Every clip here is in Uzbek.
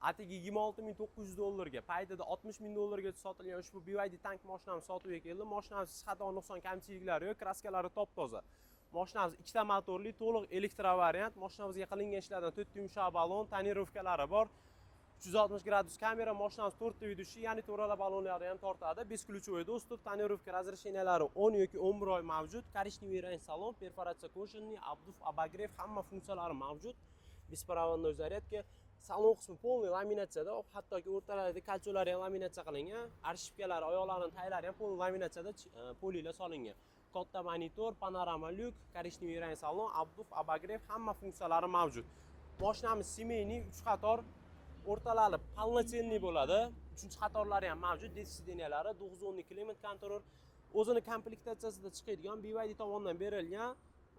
Atigi 26 900 dollarga, paytida 60 ming dollarga sotilgan ushbu BYD Tank mashinamiz sotuvga keldi. Mashinamiz hech xato, nuqson, kamchiliklari yo'q, краска lari top toza. Mashinamiz ikkita motorli, to'liq elektrovariant. Mashinamizga qilingan ishlardan to'rtta yumshoq balon, тонировка lari bor. 360 gradus kamera, mashinamiz to'rtta ведущий, ya'ni to'rala balonlarni ham tortadi. Бесключевой доступ, тонировка разрешения lari 10 yoki 11 oy mavjud. Коричневый rang salon, перфорация кожаный, обдув, обогрев, hamma funksiyalari mavjud. Беспроводной зарядка. Salon qismi полный laminatsiyada, hattoki o'rtalarida кольцо lari ham laminatsiya qilingan, обшивка lari, oyoqlarini taglari ham полный laminatsiyada, polilar solingan. Katta monitor, panorama lyuk, коричневый rang salon, обдув, обогрев, hamma funksiyalari mavjud. Mashinamiz семейный, 3 qator, o'rtalari полноценный bo'ladi. Uchinchi qatorlari ham mavjud, детский сиденья lari, двухзонный климат контроль, o'zini komplektatsiyasida chiqadigan, BYD tomonidan berilgan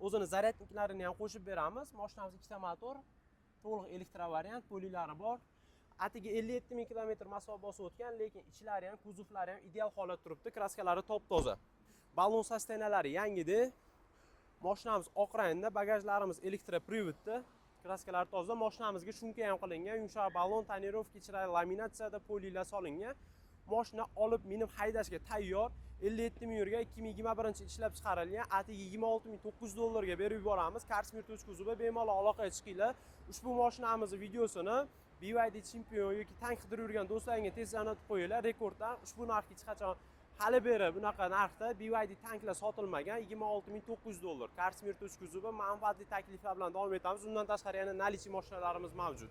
o'zini зарядник larini ham qo'shib beramiz. Mashinamiz ikkita motor, to'liq elektrovariant, polilari bor. Atigi 57 ming kilometr masofa bosib o'tgan, lekin ichlari ham, kuzovlari ham ideal holatda turibdi, краска lari top toza. Balon состояния lari yangida. Mashinamiz oq rangda, bagajlarimiz электропривод da, краска lari toza. Mashinamizga шумка ham qilingan, yumshoq balon, тонировка, chiroyli laminatsiyada, polilar solingan. Moshina olib minib haydashga tayyor. 57 ming yurgan, 2021 ishlab chiqarilgan, atigi 26 900 dollarga berib yuboramiz. Carsmir.uz bemalol aloqaga chiqinglar. Ushbu mashinamizni videosini BYD Champion yoki Tank qidirib yurgan do'stlaringga tez jo'natib qo'yinglar. Rekorddan ushbu narxga hech qachon hali beri bunaqa narxda BYD tanklar sotilmagan, 26 900 dollar. Carsmir.uz manfaatli takliflar bilan davom etamiz. Undan tashqari yana наличие mashinalarimiz mavjud.